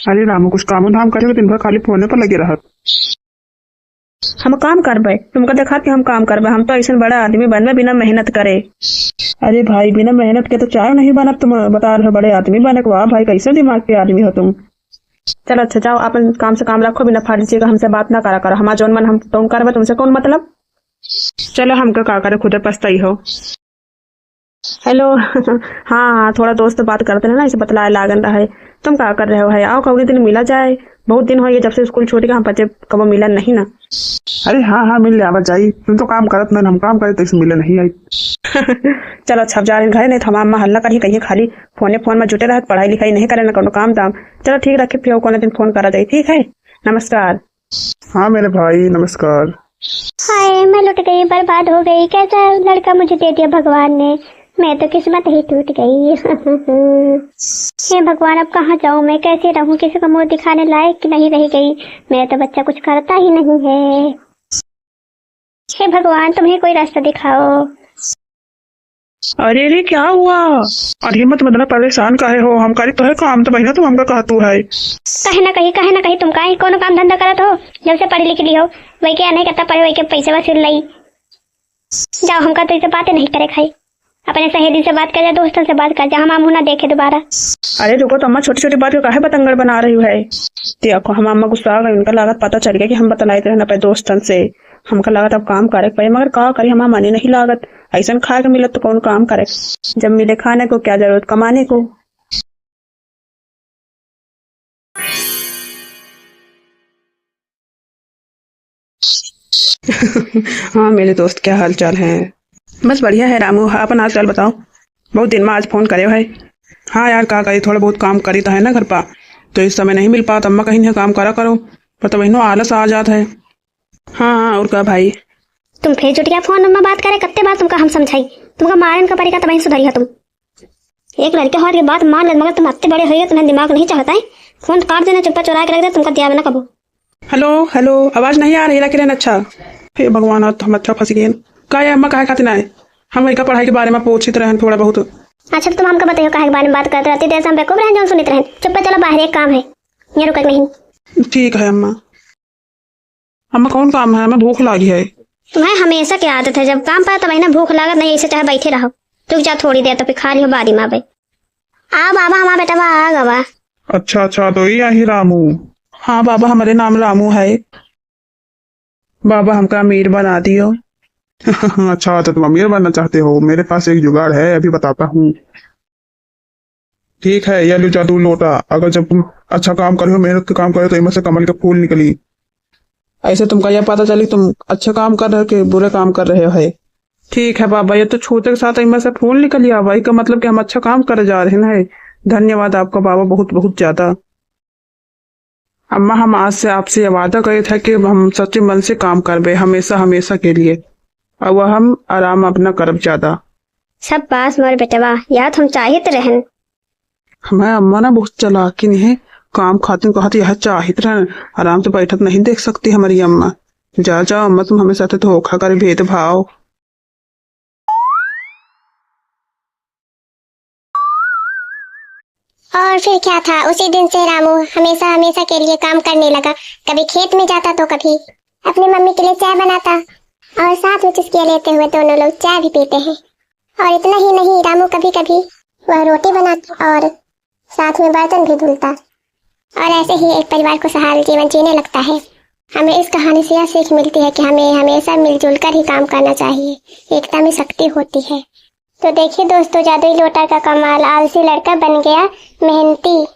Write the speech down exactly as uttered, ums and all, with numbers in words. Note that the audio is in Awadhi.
अरे रामू, कुछ कामो धाम करे, दिन भर खाली फोने पर लगे रहत। हम काम करबे, तुमका देखात कि हम काम करबे। हम तो अइसन बड़ा आदमी बनबे बिना मेहनत करे। अरे भाई, बिना मेहनत के तो चाय नहीं बनत, तुम बता रहे हो बड़े आदमी बने के। वाह भाई, कैसे दिमाग के आदमी हो तुम। चलो अच्छा, जाओ, अपन काम से काम रखो, बिना फालतू का हमसे बात ना करा करो। हमार जौन मन हम तौन करबे, तुमसे कौन मतलब। चलो, हमका का करे, खुदे पछताई हो। हेलो। हाँ, हाँ, थोड़ा दोस्त बात करते रहे ना, इसे बतलाए लागन रहे। तुम का कर रहे हो है? आओ, कौनी दिन मिला जाए। बहुत दिन हो गए जब से स्कूल छूट गया, हम बच्चे कबो मिलन नहीं ना। अरे हाँ, हाँ, मिल जावा जाई। तुम तो काम करत नहीं, हम काम करे तो इसे मिले नहीं आई। चलो अच्छा, अब जा रहे हैं घरे, नहीं तो हमार अम्मा हल्ला करी, कहीं खाली फोने फोन में जुटे रहत, पढ़ाई लिखाई नहीं करे ना कोनो काम धाम। चलो ठीक, रखे, फिर कोनो दिन फोन करा जाई, ठीक है? नमस्कार। हाँ मेरे भाई, नमस्कार। हाय, मैं लुट गई, बर्बाद हो गई। कैसा लड़का मुझे दे दिया भगवान ने, मैं तो किस्मत ही टूट गई। हे भगवान, अब कहाँ जाऊँ मैं, कैसे रहूँ, किसी को मुँह दिखाने लायक नहीं रह गई। मेरा तो बच्चा कुछ करता ही नहीं है। हे भगवान, तुम्हें कोई रास्ता दिखाओ। अरे रे, क्या हुआ? अरे मत बदला, परेशान काहे हो? हम करी तो है काम, तो बहिना तुम हमका कहतू है। कहे ना कही, कहे ना कही, तुम काहे कोनो काम धंधा करत हो? जब से पढ़ी लिखी ली हो, वही के नहीं करता पढ़े, वही के पैसे वसूल लई। जाओ, हमका तो इसे बातें नहीं करे खाई। अपने सहेली से बात कर जा, दोस्तन से बात कर जा, हम मुँह ना देखे दोबारा। अरे रुको तो अम्मा, छोटी छोटी बात को काहे बतंगड़ बना रही है? देखो, हम अम्मा गुस्सा आ गई, उनका लागत पता चल गया कि हम बतलाइत रहन अपने दोस्तन से। हमका लागत अब काम करे के पड़े, मगर का करी, हमार मने नहीं लागत। ऐसन खाए के मिलत तो कौन काम करे? जब मिले खाने को, क्या जरूरत कमाने को। हाँ मेरे दोस्त, क्या हाल चाल है? बस बढ़िया है रामू, अपन हाल चाल बताओ। बहुत दिन में आज फोन करे है। हाँ यार, का करी, थोड़ा बहुत काम करी तो है ना घर पा, तो इस समय नहीं मिल पात। अम्मा कहीं है काम करा करो, पर तब इन्हों आलस आ जात है। हाँ, हाँ, और का भाई? तुम फिर जुट गया फोन में बात करे, कत्ते बार तुमका हम समझाई, तुमका मारन का पड़ेगा तब ही सुधरिया तुम। एक लड़के हो के बात मान ले, मगर तुम अत्ते बड़े हो गए, तुम्हें दिमाग नहीं चढ़ता है। फोन काट देना, चुप्पा चुरा के रख दे, तुमका दिया ना कबो। हेलो, हेलो, आवाज नहीं आ रही, रख लेना। अच्छा, हे भगवान, आज तो हम अच्छा फंस गए। का ये अम्मा काहे खातिर ना आए? हम इनका पढ़ाई के बारे में पूछित रहन थोड़ा बहुत। अच्छा, तो तुम हमका बताइयो, काहे के बारे में बात करते रहती? देर से हम बेवकूफ रहन, जौन सुनित रहन। चुप्पा चलो बाहर, एक काम है, ये रुक नहीं। ठीक है अम्मा। अम्मा, कौन काम है? हमें भूख लागी है। तुम्हें हमेशा की आदत है, जब काम पाए तब इन्हें भूख लागत नहीं, ऐसे चाहे बैठे रहो। रुक जा थोड़ी देर, तो फिर खा लियो, बाद में आवे। आ बाबा, हमारा बेटा बा आ गवा। अच्छा, अच्छा, तो ये आही रामू। हाँ बाबा, हमारे नाम रामू है। बाबा, हमका अमीर बना दियो। अच्छा, तो तुम अमीर बनना चाहते हो? मेरे पास एक जुगाड़ है, अभी बताता हूँ। ठीक है, या लो जा दू लोटा। अगर जब तुम अच्छा काम करे हो, मेहनत के काम करे हो, तो इनमें से कमल के फूल निकली। ऐसे तुमका यह पता चली तुम अच्छा काम कर रहे हो कि बुरे काम कर रहे हो। ठीक है बाबा, ये तो छूते के साथ इनमें से फूल निकली आवा, इसका मतलब कि हम अच्छा काम करे जा रहे हैं। धन्यवाद आपका बाबा, बहुत बहुत ज्यादा। अम्मा, हम आज से आपसे ये वादा करे था कि हम सच्चे मन से काम करबे, हमेशा, हमेशा के लिए। अब हम आराम अपना करब ज्यादा। शाबाश मोर बेटवा, याद हम चाहित रहन। हमारे अम्मा ना बहुत चालाकिन है, काम खातिर कहत यह चाहित रहन, आराम से बैठत नहीं देख सकती हमारी अम्मा। जा, जा अम्मा, तुम हमें साथ धोखा करे, भेदभाव। और फिर क्या था, उसी दिन से रामू हमेशा, हमेशा के लिए काम करने लगा। कभी खेत में जाता तो कभी अपनी मम्मी के लिए चाय बनाता और साथ में चुस्कियाँ लेते हुए दोनों लोग चाय भी पीते हैं। और इतना ही नहीं, रामू कभी-कभी वह रोटी बनाता और साथ में बर्तन भी धुलता। और ऐसे ही एक परिवार खुशहाल जीवन जीने लगता है। हमें इस कहानी से यह सीख मिलती है कि हमें हमेशा मिलजुल कर ही काम करना चाहिए, एकता में शक्ति होती है। तो देखिए दोस्तों, जादुई लोटा का कमाल, आलसी लड़का बन गया मेहनती।